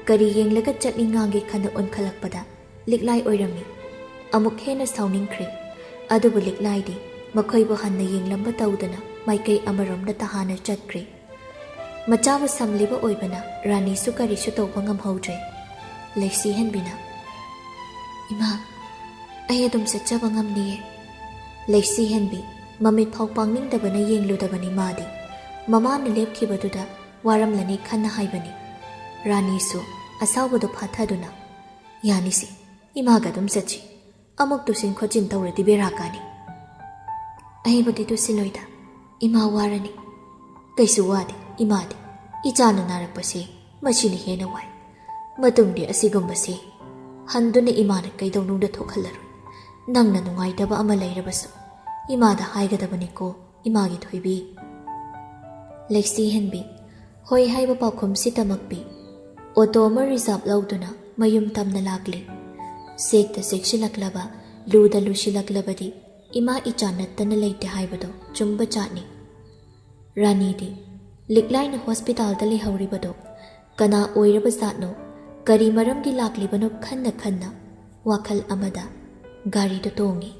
ꯀꯔꯤ ꯌꯦꯡꯂꯒ ꯆꯠꯅꯤꯡꯉꯥꯡꯒꯦ ꯈꯟꯅ ꯑꯣꯟꯈꯠꯂꯛꯄꯗ ꯂꯤꯛꯂꯥꯏ ꯑꯣꯏꯔꯝꯃꯤ꯫ ꯑꯃꯨꯛ ꯍꯦꯟꯅ ꯁꯥꯎꯅꯤꯡꯈ꯭ꯔꯦ꯫ ꯑꯗꯨꯕꯨ ꯂꯤꯛꯂꯥꯏꯗꯤ ꯃꯈꯣꯏꯕꯨ ꯍꯟꯅ ꯌꯦꯡꯂꯝꯕ ꯇꯧꯗꯅ ꯃꯥꯏꯀꯩ ꯑꯃꯔꯣꯝꯗ ꯇꯍꯥꯟꯅ ꯆꯠꯈ꯭ꯔꯦ꯫ ꯃꯆꯥꯕꯨ ꯁꯝꯂꯤꯕ ꯑꯣꯏꯕꯅ ꯔꯥꯅꯤꯁꯨ ꯀꯔꯤꯁꯨ ꯇꯧꯕ ꯉꯝꯍꯧꯗ꯭ꯔꯦ꯫ ꯂꯩꯁꯤ ꯍꯦꯟꯕꯤꯅ, "ꯏꯃꯥ, ꯑꯩ ꯑꯗꯨꯝ ꯆꯠꯆꯕ ꯉꯝꯅꯤꯌꯦ꯫" ꯂꯩꯁꯤ ꯍꯦꯟꯕꯤ ꯃꯃꯤꯠ ꯐꯥꯎ ꯄꯥꯡꯅꯤꯡꯗꯕꯅ ꯌꯦꯡꯂꯨꯗꯕꯅꯤ ꯃꯥꯗꯤ꯫ ꯃꯃꯥꯅ ꯂꯦꯞꯈꯤꯕꯗꯨꯗ ꯋꯥꯔꯝꯂꯅꯤ ꯈꯟꯅ ꯍꯥꯏꯕꯅꯤ꯫ ꯔꯥꯅꯤꯁꯨ ꯑꯁꯥꯎꯕꯗꯨ ꯐꯥꯊꯗꯨꯅ, "ꯌꯥꯅꯤꯁꯦ, ꯏꯃꯥꯒ ꯑꯗꯨꯝ ꯆꯠꯁꯤ꯫ ꯑꯃꯨꯛ ꯇꯨꯁꯤꯟ ꯈꯣꯠꯆꯤꯟ ꯇꯧꯔꯗꯤ ꯕꯦꯔꯥ ꯀꯥꯅꯤ꯫" "ꯑꯩꯕꯨꯗꯤ ꯇꯨꯁꯤꯜꯂꯣꯏꯗ, ꯏꯃꯥ ꯋꯥꯔꯅꯤ꯫" "ꯀꯩꯁꯨ ꯋꯥꯗꯦ ꯏꯃꯥꯗꯤ꯫ "ꯏꯆꯥꯅ ꯅꯥꯔꯛꯄꯁꯦ ꯃꯁꯤꯅ ꯍꯦꯟꯅ ꯋꯥꯏ꯫ ꯃꯇꯨꯡꯗꯤ ꯑꯁꯤꯒꯨꯝꯕꯁꯦ ꯍꯟꯗꯨꯅ ꯏꯃꯥꯅ ꯀꯩꯗꯧꯅꯨꯡꯗ ꯊꯣꯛꯍꯜꯂꯔꯣꯏ꯫ ꯅꯪꯅ ꯅꯨꯡꯉꯥꯏꯇꯕ ꯑꯃ ꯂꯩꯔꯕꯁꯨ ꯏꯃꯥꯗ ꯍꯥꯏꯒꯗꯕꯅꯤꯀꯣ, ꯏꯃꯥꯒꯤ ꯊꯣꯏꯕꯤ"꯫ ꯂꯩꯁꯤꯍꯟꯕꯤ ꯍꯣꯏ ꯍꯥꯏꯕ ꯄꯥꯎꯈꯨꯝꯁꯤꯇꯃꯛ ꯄꯤ꯫ ꯑꯣꯇꯣ ꯑꯃ ꯔꯤꯖꯥꯕ ꯂꯧꯗꯨꯅ ꯃꯌꯨꯝ ꯇꯝꯅ ꯂꯥꯛꯂꯤ꯫ ꯁꯦꯛꯇ ꯁꯦꯛꯁꯤꯜꯂꯛꯂꯕ, ꯂꯨꯗ ꯂꯨꯁꯤꯜꯂꯛꯂꯕꯗꯤ ꯏꯃꯥ ꯏꯆꯥ ꯅꯠꯇꯅ ꯂꯩꯇꯦ ꯍꯥꯏꯕꯗꯣ ꯆꯨꯝꯕ ꯖꯥꯠꯅꯤ꯫ ꯔꯥꯅꯤꯗꯤ ꯂꯤꯛꯂꯥꯏꯅ ꯍꯣꯁꯄꯤꯇꯥꯜꯗ ꯂꯩꯍꯧꯔꯤꯕꯗꯣ ꯀꯅꯥ ꯑꯣꯏꯔꯕ ꯖꯥꯠꯅꯣ, ꯀꯔꯤ ꯃꯔꯝꯒꯤ ꯂꯥꯛꯂꯤꯕꯅꯣ ꯈꯟꯅ ꯈꯟꯅ ꯋꯥꯈꯜ ꯑꯃꯗ ꯒꯥꯔꯤꯗꯨ ꯇꯣꯡꯉꯤ꯫